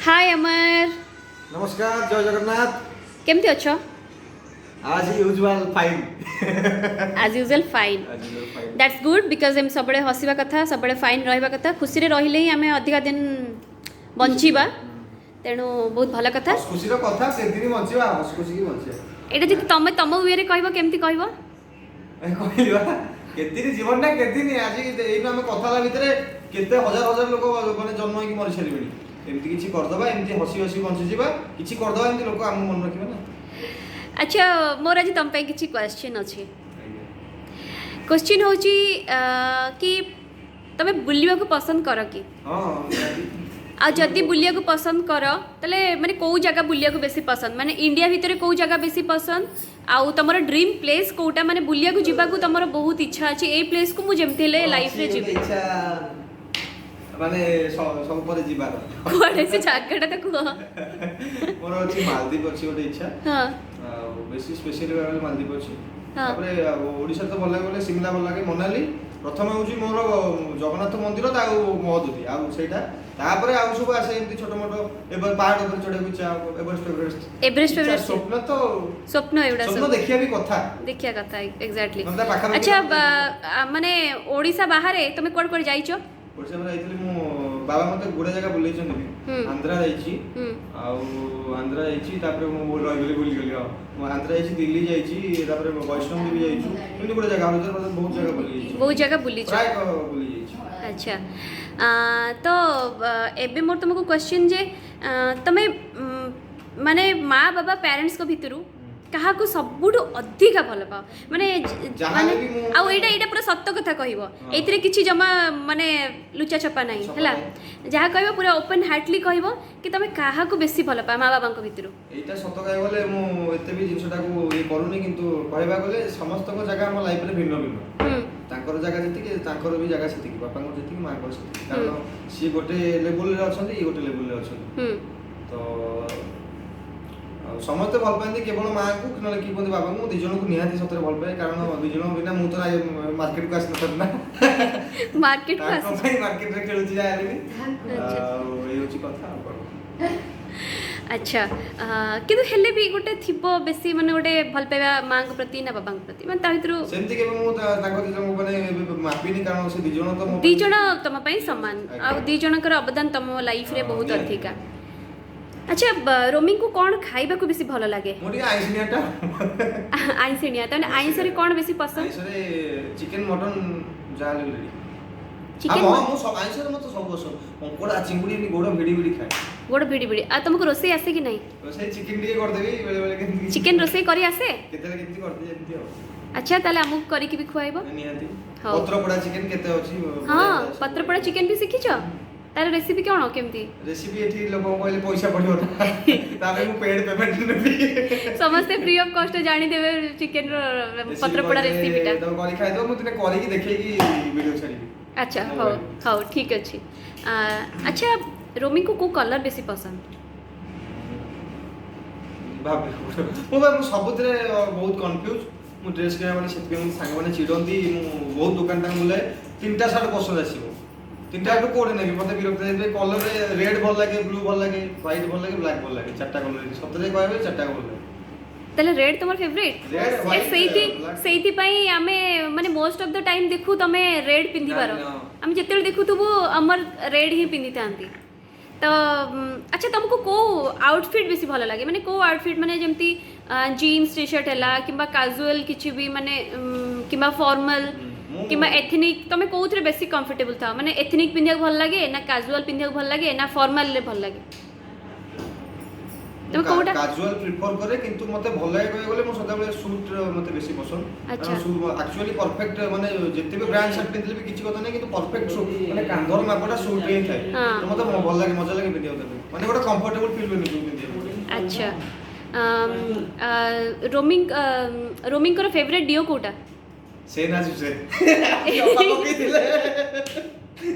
ହାଏ ଅମର। ନମସ୍କାର, ଜୟ ଜଗନ୍ନାଥ। କେମିତି ଅଛ? As usual fine. As usual fine. As usual fine. That's good, because ଏମିତି ସବୁବେଳେ ହସିବା କଥା, ସବୁବେଳେ ଫାଇନ୍ ରହିବା କଥା। ଖୁସିରେ ରହିଲେ ହିଁ ଆମେ ଅଧିକା ଦିନ ବଞ୍ଚିବା, ତେଣୁ ବହୁତ ଭଲ କଥା। ଖୁସିର କଥା, ସେଦିନ ବଞ୍ଚିବା, ହସ ଖୁସିକି ବଞ୍ଚିବା। ଏଇଟା ଯଦି ତମେ ତମ ୱେରେ କହିବ, କେମିତି କହିବ? ଏ କହିଲି ବା, କେତେଦିନ ଜୀବନଟା କେତେଦିନ? ଆଜି ଏଇନୁ ଆମେ କଥା ହେଲା ଭିତରେ କେତେ ହଜାର ହଜାର ଲୋକ ମାନେ ଜନ୍ମ ହେଇକି ମରି ସାରିବେଣି। ଏମିତି କିଛି କରିଦବା, ଏମିତି ହସି ହସି ବଞ୍ଚିଯିବା, କିଛି କରିଦବା, ଏମିତି ଲୋକ ଆମକୁ ମନେ ରଖିବେ ନା। ଆଚ୍ଛା, ମୋର ଆଜି ତମ ପାଇଁ କିଛି କ୍ୱେଶ୍ଚିନ୍ ଅଛି। କ୍ୱେଶ୍ଚିନ୍ ହେଉଛି କି ତମେ ବୁଲିବାକୁ ପସନ୍ଦ କର କି? ହଁ, ନିହାତି। ଆଉ ଯଦି ବୁଲିବାକୁ ପସନ୍ଦ କର, ତାହେଲେ ମାନେ କେଉଁ ଜାଗା ବୁଲିବାକୁ ବେଶୀ ପସନ୍ଦ? ମାନେ ଇଣ୍ଡିଆ ଭିତରେ କେଉଁ ଜାଗା ବେଶୀ ପସନ୍ଦ ଆଉ ତମର ଡ୍ରିମ୍ ପ୍ଲେସ୍ କେଉଁଟା, ମାନେ ବୁଲିବାକୁ ଯିବାକୁ ତମର ବହୁତ ଇଚ୍ଛା ଅଛି, ଏଇ ପ୍ଲେସ୍କୁ ମୁଁ ଯେମିତି ହେଲେ ମୋର ଲାଇଫ୍ରେ ଅଛି ଗୋଟେ ଯିବି? ଇଚ୍ଛା, ମାନେ ସବୁ ପରେ ଯିବାର। କୁଆଡ଼େ ସେ ଜାଗାଟା ତ କୁହ। ମୋର ଅଛି ମାଲଦୀପ, ଅଛି ଗୋଟେ ଇଚ୍ଛା। ଆଉ ବେଶୀ ସ୍ପେଶିଆଲି କହିବାକୁ ଗଲେ ମାଲଦୀପ ଅଛି। ତାପରେ ଆଉ ଓଡ଼ିଶାରେ ତ ଭଲ ଲାଗେ ବୋଲେ ସିମଲା ଭଲ ଲାଗେ, ମନାଲି। ପ୍ରଥମେ ହେଉଛି ମୋର ଜଗନ୍ନାଥ ମନ୍ଦିର ଆଉ ମହୋଦଧି, ଆଉ ସେଇଟା। ତାପରେ ଆଉ ସବୁ ଆସେ ଏମିତି ଛୋଟ ମୋଟ। ଏବେ ପାହାଡ଼ ଉପରେ ଚଢ଼ିବାକୁ ଇଚ୍ଛା, ଏଭରେଷ୍ଟ ଫେଭରେଷ୍ଟ। ଏଭରେଷ୍ଟ ଇଚ୍ଛା, ଫେଭରେଷ୍ଟ। ସ୍ୱପ୍ନ ତ। ସ୍ୱପ୍ନ ଏଗୁଡ଼ା ସ୍ୱପ୍ନ ସବୁ। ଦେଖିବା ବି କଥା। ଦେଖିବା କଥା, ଏକ୍ଜାକ୍ଟଲି। ମାନେ ତା ପାଖାପାଖି ଆଚ୍ଛା, ମାନେ ଓଡ଼ିଶା ବାହାରେ ତମେ କୁଆଡ଼େ କୁଆଡ଼େ ଯାଇଛ? ଓଡ଼ିଶା ବାହାରେ ଯାଇଥିଲି ମୁଁ, ବାବା ମତେ ଗୁଡ଼େ ଜାଗା ବୁଲେଇଛନ୍ତି ବି। ଆନ୍ଧ୍ରା ଯାଇଛି। ଆଉ ଆନ୍ଧ୍ରା ଯାଇଛି, ତାପରେ ମୁଁ ରହିଗଲି, ଭୁଲିଗଲି। ହଁ, ମୁଁ ଆନ୍ଧ୍ରା ଯାଇଛି, ଦିଲ୍ଲୀ ଯାଇଛି, ତାପରେ ବୈଷ୍ଣବ ଦେବୀ ଯାଇଛୁ, ଏମିତି ଗୁଡ଼େ ଜାଗା, ହରିଦ୍ୱାର ଫରିଦ୍ୱାର, ବହୁତ ଜାଗା ବୁଲି ଯାଇଛି। ବହୁତ ଜାଗା ବୁଲିଛ। ପ୍ରାୟ ବୁଲି ଯାଇଛି। ଆଚ୍ଛା, ତ ଏବେ ମୋର ତୁମକୁ କ୍ୱେଶ୍ଚିନ୍ ଯେ ତମେ ମାନେ ମା ବାବା, ପ୍ୟାରେଣ୍ଟସ୍ଙ୍କ ଭିତରୁ କାହାକୁ ସବୁଠୁ ଅଧିକା ଭଲ ପାଅ? ମାନେ ଯାହା ମାନେ ବି ମୁଁ- ଆଉ ଏଇଟା ପୁରା ସତ କଥା କହିବ। ଏଇଥିରେ କିଛି ଜମା ମାନେ ଲୁଚା ଛପା ନାହିଁ। ଛପା ହେଲା? ନାହିଁ। ଯାହା କହିବ ପୁରା ଓପନ୍ ହାର୍ଟଲି କହିବ କି ତମେ କାହାକୁ ବେଶୀ ଭଲ ପାଅ ମା ବାବାଙ୍କ ଭିତରୁ? ଏଇଟା ସତ କହିବାକୁ ଗଲେ ମୁଁ ଏତେ ବି ଜିନିଷଟାକୁ ଇଏ କରୁନି, କିନ୍ତୁ କହିବାକୁ ଗଲେ ସମସ୍ତଙ୍କ ଜାଗା ଆମ ଲାଇଫରେ ଭିନ୍ନ ଭିନ୍ନ। ତାଙ୍କର ଜାଗା ଯେତିକି, ତାଙ୍କର ବି ଜାଗା ସେତିକି। ବାପାଙ୍କର ଯେତିକି, ମାଙ୍କର ସେତିକି। କାରଣ ସିଏ ଗୋଟେ ଲେବୁଲରେ ଅଛନ୍ତି, ଇଏ ଗୋଟେ ଲେବୁଲରେ ଅଛନ୍ତି। ତ ଆଉ ସମସ୍ତେ ଭଲ ପାଆନ୍ତି କେବଳ ମାଆକୁ, ନହେଲେ କିଏ କୁହନ୍ତି ବାବାଙ୍କୁ। ମୁଁ ଦି ଜଣଙ୍କୁ ନିହାତି ସତରେ ଭଲ ପାଏ, କାରଣ ଦି ଜଣଙ୍କ ବିନା ମୁଁ ତ ମାର୍କେଟକୁ ଆସିନଥାନ୍ତି ନା। ମାର୍କେଟକୁ ତାଙ୍କ ଆସି ପାଇଁ ମାର୍କେଟରେ ଖେଳୁଛି ଯାହା ହେଲେ ବି। ଆଉ ଏଇ ହଉଛି କଥା, ଆଉ କଣ? ଆଚ୍ଛା, କିନ୍ତୁ ହେଲେ ବି ଗୋଟେ ଥିବ ବେଶୀ, ମାନେ ଗୋଟେ ଭଲ ପାଇବା ମାଙ୍କ ପ୍ରତି ନା ବାବାଙ୍କ ପ୍ରତି, ମାନେ ତା ଭିତରୁ? ସେମିତି କେବେ ମୁଁ ତାଙ୍କ ଦି ଜଣଙ୍କୁ ମାନେ ଏବେ ମାପିନି, କାରଣ ସେ ଦି ଜଣ ତ ମୋ ଦି ପାଇଁ- ଜଣ ତମ ପାଇଁ ସମାନ। ଆଉ ଦି ଜଣଙ୍କର ଅବଦାନ ତମ ଲାଇଫରେ ବହୁତ ଅଧିକା। ଆଚ୍ଛା, ରୋମିଙ୍କୁ କ'ଣ ଖାଇବାକୁ ବେଶୀ ଭଲ ଲାଗେ? ମୁଁ ଟିକେ ଆଇଁଷିଣିଆଟା। ଆଇଁଷିଣିଆ, ତାମାନେ ଆଇଁଷରେ କ'ଣ ବେଶୀ ପସନ୍ଦ? ଆଇଁଷରେ ଚିକେନ, ମଟନ ଯାହା ହେଲେ ରେଡି। ଚିକେନ? ହଁ, ମୁଁ ଆଇଁଷରେ ମତେ ସବୁ ପସନ୍ଦ। କଙ୍କଡ଼ା, ଚିଙ୍ଗୁଡ଼ି, ଏମିତି ଗୋଡ଼ ଭିଡ଼ି ଭିଡ଼ି ଖାଏ। ଗୋଡ଼ ଭିଡ଼ି ଭିଡ଼ି। ଆଉ ତମକୁ ରୋଷେଇ ଆସେ କି ନାହିଁ? ରୋଷେଇ ଚିକେନ ଟିକେ କରିଦେବି ବେଳେ ବେଳେ କେମିତି। ଚିକେନ ରୋଷେଇ କରି ଆସେ? କେତେବେଳେ କେମିତି କରିଦିଏ ଏମିତି ଆଉ। ଆଚ୍ଛା, ତାହେଲେ ଆମକୁ କରିକି ବି ଖୁଆଇବ। ନିହାତି। ହଉ। ପତ୍ରପୋଡ଼ା ଚିକେନ କେତେ ଅଛି। ପତ୍ରପୋଡ଼ା ଚିକେନ ବି ଶିଖିଛ? ତାର ରେସିପି କ'ଣ କେମିତି? ରେସିପି ଏଠି ଲୋକଙ୍କୁ କହିଲେ ପଇସା ପଡ଼ିବ ନା, ତାପରେ ମୁଁ ପେଡ୍ ପେମେଣ୍ଟ ନେବି। ସମସ୍ତେ ଫ୍ରି ଅଫ୍ କଷ୍ଟ ଜାଣିଦେବେ ଚିକେନର ପତ୍ରପୋଡ଼ା ରେସିପିଟା। ତମେ କରି ଖାଇଦେବ, ମୁଁ ଦିନେ କରିକି ଦେଖେଇକି ଭିଡ଼ିଓ ଛାଡ଼ିବି। ଆଚ୍ଛା, ହଉ ହଉ, ଠିକ୍ ଅଛି। ଆଚ୍ଛା, ରୋମିଙ୍କୁ କୋଉ କଲର୍ ବେଶୀ ପସନ୍ଦ? ଭାବେ ମୁଁ ବା, ମୁଁ ସବୁଥିରେ ବହୁତ କନଫ୍ୟୁଜ୍। ମୁଁ ଡ୍ରେସ୍ କିଣିବା ମାନେ, ସେଥିପାଇଁ ମୋ ସାଙ୍ଗମାନେ ଚିଡ଼ନ୍ତି। ମୁଁ ବହୁତ ଦୋକାନ ତାଙ୍କୁ ବୁଲାଏ, ତିନିଟା ସାର୍ଟ ପସନ୍ଦ ଆସିବ, ତିନିଟା ସାର୍ଟ କୋଉଠି ନେବି, ମତେ ବିରକ୍ତ ହେଇଯିବେ। କଲରରେ ରେଡ୍ ଭଲ ଲାଗେ, ବ୍ଲୁ ଭଲ ଲାଗେ, ହ୍ୱାଇଟ୍ ଭଲ ଲାଗେ, ବ୍ଲାକ୍ ଭଲ ଲାଗେ। ଚାରିଟା କଲର, ସତରେ କହିବେ, ଚାରିଟା ଭଲ ଲାଗେ। ତାହେଲେ ରେଡ୍ ତମର ଫେଭରେଟ୍? Red, white, ସେଇଥି black. ସେଇଥିପାଇଁ ଆମେ ମାନେ ମୋଷ୍ଟ ଅଫ୍ the time ଦେଖୁ ତମେ ରେଡ୍ ପିନ୍ଧିବାର। ହଁ। ଆମେ ଯେତେବେଳେ ଦେଖୁଥିବୁ, ଆମର ରେଡ୍ ହିଁ ପିନ୍ଧିଥାନ୍ତି। ତ ଆଚ୍ଛା, ତମକୁ କୋଉ ଆଉଟଫିଟ୍ ବେଶୀ ଭଲ ଲାଗେ? ମାନେ କୋଉ ଆଉଟଫିଟ୍, ମାନେ ଯେମିତି ଜିନ୍ସ ଟି ସାର୍ଟ ହେଲା କିମ୍ବା କାଜୁଆଲ କିଛି ବି, ମାନେ କିମ୍ବା ଫର୍ମାଲ କିମ୍ବା ଏଥନିକ୍, ତମେ କୋଉଥିରେ ବେଶୀ କମ୍ଫର୍ଟେବଲ୍ ଥାଅ? ମାନେ ଏଥନିକ୍ ପିନ୍ଧିବାକୁ ଭଲ ଲାଗେ ନା କାଜୁଆଲ ପିନ୍ଧିବାକୁ ଭଲ ଲାଗେ ନା ଫର୍ମାଲରେ ଭଲ ଲାଗେ? ତମେ କୋଉଟା? କାଜୁଆଲ ପ୍ରିଫର କରେ, କିନ୍ତୁ ମତେ ଭଲ ଲାଗେ କହିବାକୁ ଗଲେ ମୁଁ ସଦାବେଳେ ସୁଟ୍ ମତେ ବେଶୀ ପସନ୍ଦ। କାରଣ ସୁଟ୍ ଆକ୍ଚୁଆଲି ପରଫେକ୍ଟ, ମାନେ ଯେତେ ବି ବ୍ରାଣ୍ଡ ସାର୍ଟ ପିନ୍ଧିଲେ ବି କିଛି କଥା ନାହିଁ, କିନ୍ତୁ ପରଫେକ୍ଟ ସୁଟ୍ ମାନେ କାନ୍ଧର ମାପଟା ସୁଟ୍ ହିଁ ଥାଏ। ତ ମତେ ଭଲ ଲାଗେ, ମଜା ଲାଗେ ପିନ୍ଧିବାକୁ ତାକୁ, ମାନେ ଗୋଟେ କମ୍ଫର୍ଟେବଲ ଫିଲ୍ ହୁଏ ନିଜକୁ ପିନ୍ଧିବାକୁ। ଆଚ୍ଛା, ରୋମିଂ ରୋମିଙ୍କର ଫେଭରେଟ୍ ଡିଓ କୋଉଟା? ସେ ନା ସେ ଅପା ପକେଇଥିଲେ,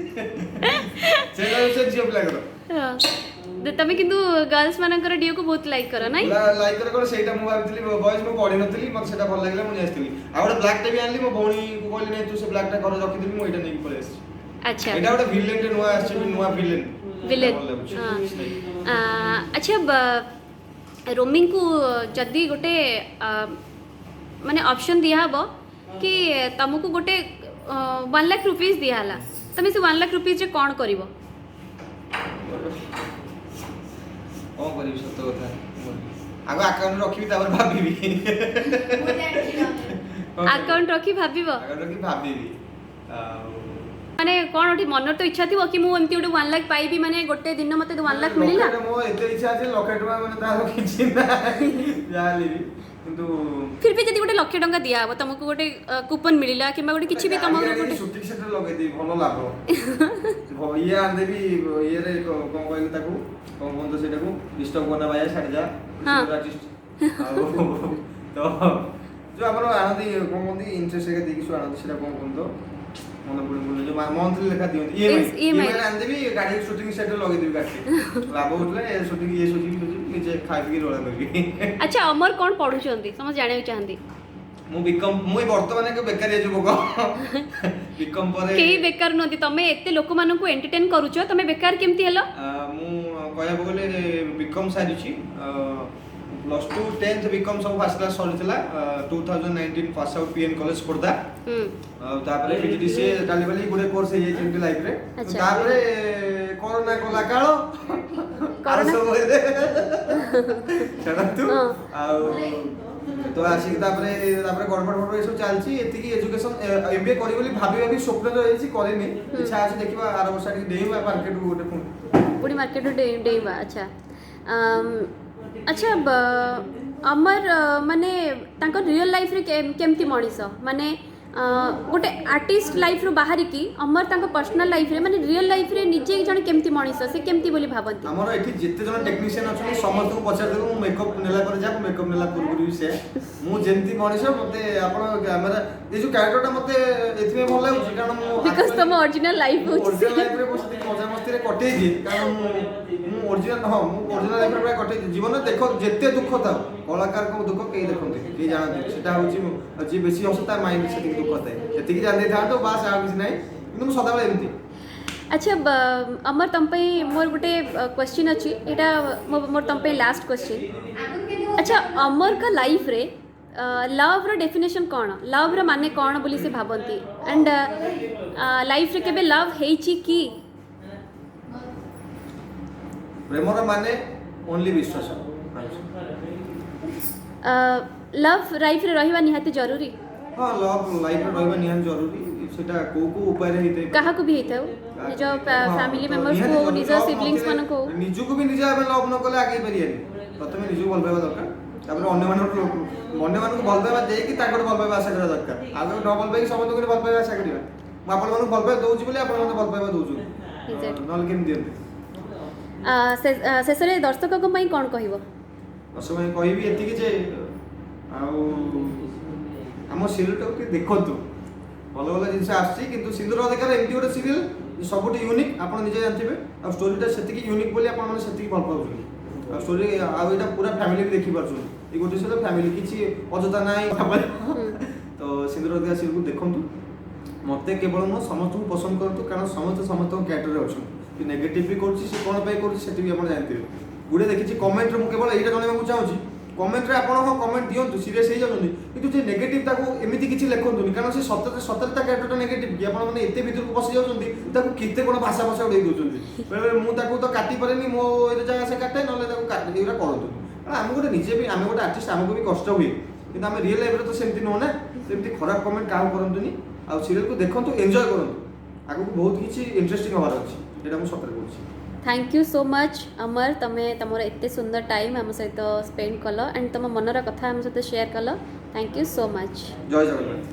ସେ ନା ସେ ଝିଅ ପିଲାଙ୍କର। ହଁ। ତମେ କିନ୍ତୁ ଗର୍ଲସ ମାନଙ୍କର ଡିଓକୁ ବହୁତ ଲାଇକ୍ କର, ନାଇଁ? ଲାଇକ୍ କରେ କଣ, ସେଇଟା ମୁଁ ଭାବିଥିଲି ବଏଜ, ମୁଁ ପଢିନଥିଲି, ମତେ ସେଇଟା ଭଲ ଲାଗିଲା, ମୁଁ ନେଇ ଆସିଥିଲି। ଆଉ ଗୋଟେ ବ୍ଲାକ୍ ଟା ବି ଆଣିଲି, ମୋ ଭଉଣୀକୁ କହିଲି ନାଇଁ, ତୁ ସେ ବ୍ଲାକ୍ ଟା ଘରେ ରଖିଦେବି, ମୁଁ ଏଇଟା ନେଇକି ପଳେଇ ଆସିଛି। ଏଇଟା ଗୋଟେ ଭିଲେନ ନୂଆ ଆସିଛି, ନୂଆ ଭିଲେନ। ଭିଲେନ୍। ଭଲ ଲାଗୁଛି। ହଁ। ଆଚ୍ଛା, ରୋମିଙ୍କୁ ଯଦି ଗୋଟେ ମାନେ ଅପସନ୍ ଦିଆହବ କି ତମକୁ ଗୋଟେ 1 ଲାଖ ରୁପିଜ୍ ଦିଆହେଲା, ତମେ ସେ 1 ଲାଖ ରୁପିଜ୍ରେ କ'ଣ କରିବ? କ'ଣ କରିବି? ସତ କଥା, ଆଗ ଆକାଉଣ୍ଟ ରଖିବି, ତାପରେ ଭାବିବି। ଆକାଉଣ୍ଟ ରଖି ଭାବିବ? ଆକାଉଣ୍ଟ ରଖି ଭାବିବି ଆଉ ମାନେ କ'ଣ ଗୋଟେ ମନରେ ତ ଇଚ୍ଛା ଥିବ କି ମୁଁ ଏମିତି ଗୋଟେ 1 ଲାଖ ପାଇବି, ମାନେ ଗୋଟେ ଦିନ ମୋତେ 1 ଲାଖ ମିଳିଲା। ଲକ୍ଷେ ଟଙ୍କା, ମୋ ଏତେ ଇଚ୍ଛା ଅଛି 1 ଲକ୍ଷ ଟଙ୍କା, ମାନେ ତାର କିଛି ନାହିଁ ଯାହାହେଲେ ବି, କିନ୍ତୁ फिर भी ଯଦି ଗୋଟେ ଲକ୍ଷେ ଟଙ୍କା ଦିଆହବ ତମକୁ, ଗୋଟେ କୁପନ ମିଳିଲା କିମ୍ବା ଗୋଟେ କିଛି ବି ତମକୁ ଗୋଟେ ସୁଟିଂ ସେଣ୍ଟର ଲଗେଇଦେବି, ଭଲ ଲାଭ। ଇଏ ଆଣିଦେବି, ଇଏରେ କ'ଣ କହିଲେ ତାକୁ, କ'ଣ କୁହନ୍ତୁ ସେଇଟାକୁ, ଡିଷ୍ଟର୍ବ କରନା ଭାଇଆ, ଛାଡ଼ି ଯା। ଆର୍ଟିଷ୍ଟ ଆଉ ତ ଯୋଉ ଆମର ଆଣନ୍ତି, କ'ଣ କୁହନ୍ତି, ଇଣ୍ଟରେଷ୍ଟ ହେରିକା ଦେଇକି ସବୁ ଆଣନ୍ତି, ସେଇଟା କ'ଣ କୁହନ୍ତୁ, ମନେ ପଡୁନି, ଯୋଉ ମନ୍ଥଲି ଲେଖା ଦିଅନ୍ତି, ଇଏମଆଇ। Yes, EMI. EMI ଆଣିଦେବି ଗାଡ଼ି, ସୁଟିଂ ସେଣ୍ଟର ଲଗେଇଦେବି ଗାଡ଼ି, ଲାଭ ଉଠିଲେ ସୁଟିଂ ଇଏ ସୁଟିଂ ସୁଟିଂ ନିଜେ ଖାଇ ପିଇକି ରୋଳା କରିବି। ଆଚ୍ଛା, ଅମର କ'ଣ ପଢୁଛନ୍ତି, ସମସ୍ତେ ଜାଣିବାକୁ ଚାହାନ୍ତି। ମୁଁ ବିକମ୍। ମୁଁ ଏଇ ବର୍ତ୍ତମାନ ଏକ ବେକାରିଆ ଯୁବକ, ବିକମ୍ ପରେ। କେହି ବେକାର ନୁହନ୍ତି। ତମେ ଏତେ ଲୋକମାନଙ୍କୁ ଏଣ୍ଟରଟେନ୍ କରୁଛ, ତମେ ବେକାର କେମିତି ହେଲ? ମୁଁ କହିବାକୁ ଗଲେ ବିକମ୍ ସାରିଛି। +2, 10th, BCom ସବୁ ଫାର୍ଷ୍ଟ କ୍ଲାସ୍ ସରିଥିଲା। 2019 pass out, PN college, Khordha. ଆଉ ତାପରେ ପିଜିଡିସିଏ, ଟାଲି ବାଲି ଗୁଡ଼େ କୋର୍ସ ହେଇଯାଇଛି ଏମିତି ଲାଇଫରେ। ତାପରେ କରୋନା କଲା କାଳ ଆଉ ସବୁ ଛାଡ଼ନ୍ତୁ। ଆଉ ତ ଆସିକି ତାପରେ ତାପରେ ଗଡ଼ବଡ଼ ଫଡ଼ବଡ଼ ଏସବୁ ଚାଲିଛି। ଏତିକି ଏଜୁକେସନ, ଏମବିଏ କରିବି ବୋଲି ଭାବି ଭାବି ସ୍ୱପ୍ନ ରହିଛି, କରିନି। ଇଚ୍ଛା ଅଛି, ଦେଖିବା ଆର ବର୍ଷ ଟିକେ ଡେଇଁବା ମାର୍କେଟକୁ ଗୋଟେ ପୁଣି। ପୁଣି ମାର୍କେଟରୁ ଡେଇଁବା। ଆଚ୍ଛା, ଆଚ୍ଛା, ଅମର ମାନେ ତାଙ୍କ ରିଅଲ୍ ଲାଇଫରେ କେମିତି ମଣିଷ? ମାନେ ଗୋଟେ ଆର୍ଟିଷ୍ଟ ଲାଇଫରୁ ବାହାରିକି ଅମର ତାଙ୍କ ପର୍ସନାଲ ଲାଇଫରେ, ମାନେ ରିଅଲ୍ ଲାଇଫରେ ନିଜେ ଜଣେ କେମିତି ମଣିଷ, ସେ କେମିତି ବୋଲି ଭାବନ୍ତି? ଆମର ଏଠି ଯେତେ ଜଣ ଟେକ୍ନିସିଆନ ଅଛନ୍ତି ସମସ୍ତଙ୍କୁ ପଚାରିଦେବ, ମୁଁ ମେକଅପ୍ ନେଲା ପରେ ଯାହା, ମୁଁ ମେକଅପ୍ ନେଲା ପୂର୍ବରୁ ବି ସେ ମୁଁ ଯେମିତି ମଣିଷ। ମତେ ଆପଣ କ୍ୟାମେରା, ଏଇ ଯୋଉ କ୍ୟାରେକ୍ଟରଟା ମତେ ଏଥିପାଇଁ ଭଲ ଲାଗୁଛି କାରଣ ମୁଁ because ତମ ଅରିଜିନାଲ ଲାଇଫ ହେଉଛି। ଅରିଜିନାଲ ଲାଇଫରେ ମୁଁ ସେତିକି ମଜାମସ୍ତିରେ କଟେଇଛି, କାରଣ ମୁଁ ମୁଁ ଅରିଜିନାଲ, ହଁ, ମୁଁ ଅରିଜିନାଲ ଲାଇଫରେ ପ୍ରାୟ କଟେଇଛି। ଜୀବନରେ ଦେଖ, ଯେତେ ଦୁଃଖ ଥାଉ, କଳାକାରଙ୍କ ଦୁଃଖ କେହି ଦେଖନ୍ତିନି, କେହି ଜାଣନ୍ତିନି। ସେଟା ହେଉଛି ଯିଏ ବେଶୀ ହସେ ତା ମାଇଣ୍ଡ ସେତିକି ଦୁଃଖ ଥାଏ, ଏତିକି ଜାଣି ଦେଇଥାନ୍ତୁ, ବାସ୍, ଆଉ କିଛି ନାହିଁ। କିନ୍ତୁ ମୁଁ ସଦାବେଳେ ଏମିତି। ଆଚ୍ଛା ଅମର, ତମ ପାଇଁ ମୋର ଗୋଟେ କ୍ୱେଶ୍ଚିନ୍ ଅଛି। ଏଇଟା ମୋର ତମ ପାଇଁ ଲାଷ୍ଟ କ୍ୱେଶ୍ଚିନ୍। ଆଚ୍ଛା, ଅମରଙ୍କ ଲାଇଫରେ ଲଭ୍ର ଡେଫିନେସନ୍ କ'ଣ? ଲଭ୍ର ମାନେ କ'ଣ ବୋଲି ସେ ଭାବନ୍ତି? ଆଣ୍ଡ ଲାଇଫରେ କେବେ ଲଭ୍ ହେଇଛି କି? ପ୍ରେମର ମାନେ ଓନ୍ଲି ବିଶ୍ୱାସ। ଲଭ୍ ଲାଇଫରେ ରହିବା ନିହାତି ଜରୁରୀ? ହଁ, ଲଭ୍ ଲାଇଫରେ ରହିବା ନିହାତି ଜରୁରୀ। ସେଟା କୋଉ କୋଉ ଉପାୟରେ ହେଇଥାଏ। କାହାକୁ ବି ହେଇଥାଉ, ନିଜ ଫ୍ୟାମିଲି ତ ମେମ୍ବର୍ସକୁ ନିହାତି ହଉ, ଜରୁରୀ। ନିଜ Love siblings ନଥିଲେ ମାନଙ୍କୁ ହଉ। ନିଜକୁ ବି ନିଜେ ଆମେ ଲଭ୍ ନ କଲେ ଆଗେଇ ପାରିବାନି। ପ୍ରଥମେ ନିଜକୁ ଭଲ ପାଇବା ଦରକାର, ତାପରେ ଅନ୍ୟମାନଙ୍କୁ ଅନ୍ୟମାନଙ୍କୁ ଭଲ ପାଇବା ଦେଇକି ତାଙ୍କଠୁ ଭଲ ପାଇବା ଆଶା କରିବା ଦରକାର। ଆଉ ନ ଭଲ ପାଇକି ସମସ୍ତଙ୍କୁ ଭଲ ପାଇବା ଆଶା କରିବା? ମୁଁ ଆପଣମାନଙ୍କୁ ଭଲ ପାଇବା ଦଉଛି ବୋଲି ଆପଣ ମୋତେ ଭଲ ପାଇବା ଦଉଛନ୍ତି, ନହେଲେ କେମିତି ଦିଅନ୍ତି? ଶେଷରେ ଦର୍ଶକଙ୍କ ପାଇଁ କ'ଣ କହିବ? ଦର୍ଶକ ପାଇଁ କହିବି ଏତିକି ଯେ ଆଉ ଆମ ସିରିଏଲଟାକୁ ଟିକେ ଦେଖନ୍ତୁ। ଭଲ ଭଲ ଜିନିଷ ଆସୁଛି, କିନ୍ତୁ ସିନ୍ଦୁର ଅଧିକାର ଏମିତି ଗୋଟେ ସିରିଏଲ ସବୁଠୁ ୟୁନିକ୍, ଆପଣ ନିଜେ ଜାଣିଥିବେ। ଆଉ ଷ୍ଟୋରିଟା ସେତିକି ୟୁନିକ୍ ବୋଲି ଆପଣମାନେ ସେତିକି ଭଲ ପାଉଛନ୍ତି। ଆଉ ଷ୍ଟୋରି ଆଉ ଏଇଟା ପୁରା ଫ୍ୟାମିଲି ବି ଦେଖିପାରୁଛନ୍ତି। ଏଇ ଗୋଟେ ସହିତ ଫ୍ୟାମିଲି, କିଛି ଅଯଥା ନାହିଁ। ତ ସିନ୍ଦୁର ଅଧିକାର ସିରିଏଲକୁ ଦେଖନ୍ତୁ। ମୋତେ କେବଳ ନୁହଁ, ସମସ୍ତଙ୍କୁ ପସନ୍ଦ କରନ୍ତୁ, କାରଣ ସମସ୍ତେ ସମସ୍ତଙ୍କ କ୍ୟାରେକ୍ଟରରେ ଅଛନ୍ତି। କି ନେଗେଟିଭ୍ ବି କରୁଛି, ସେ କ'ଣ ପାଇଁ କରୁଛି ସେଠି ବି ଆପଣ ଜାଣିଥିବେ। ଗୁଡ଼େ ଦେଖିଛି କମେଣ୍ଟରେ। ମୁଁ କେବଳ ଏଇଟା ଜଣାଇବାକୁ ଚାହୁଁଛି, କମେଣ୍ଟରେ ଆପଣ ହଁ କମେଣ୍ଟ ଦିଅନ୍ତୁ, ସିରିୟସ୍ ହେଇଯାଉଛନ୍ତି, କିନ୍ତୁ ଯେ ନେଗେଟିଭ୍ ତାକୁ ଏମିତି କିଛି ଲେଖନ୍ତୁନି, କାରଣ ସେ ସତରେ ସତରେ ତା କ୍ୟାରେକ୍ଟରଟା ନେଗେଟିଭ୍ କି? ଆପଣ ମାନେ ଏତେ ଭିତରକୁ ପଶି ଯାଉଛନ୍ତି, ତାକୁ କେତେ କ'ଣ ଭାଷା ଭାଷା ଉଡ଼େଇ ଦେଉଛନ୍ତି। ବେଳେବେଳେ ମୁଁ ତାକୁ ତ କାଟି ପାରେନି, ମୋ ଏରେ ଜାଗା ସେ କାଟେ, ନହେଲେ ତାକୁ କାଟେ। ଏଇଗୁଡ଼ା କରନ୍ତୁନି, କାରଣ ଆମେ ଗୋଟେ ନିଜେ ବି, ଆମେ ଗୋଟେ ଆର୍ଟିଷ୍ଟ, ଆମକୁ ବି କଷ୍ଟ ହୁଏ, କିନ୍ତୁ ଆମେ ରିଏଲ୍ ଲାଇଫରେ ତ ସେମିତି ନୁହଁ ନା। ସେମିତି ଖରାପ କମେଣ୍ଟ କାହାକୁ କରନ୍ତୁନି। ଆଉ ସିରିଏଲକୁ ଦେଖନ୍ତୁ, ଏନ୍ଜୟ କରନ୍ତୁ। ଆଗକୁ ବହୁତ କିଛି ଇଣ୍ଟରେଷ୍ଟିଂ ହେବାର ଅଛି, ଏଇଟା ମୁଁ ସତରେ କହୁଛି। Thank you so much ଅମର, ତମେ ତମର ଏତେ ସୁନ୍ଦର ଟାଇମ୍ ଆମ ସହିତ ସ୍ପେଣ୍ଡ କଲ ଆଣ୍ଡ ତମ ମନର କଥା ଆମ ସହିତ share call. Thank you so much. Jay Jagannath.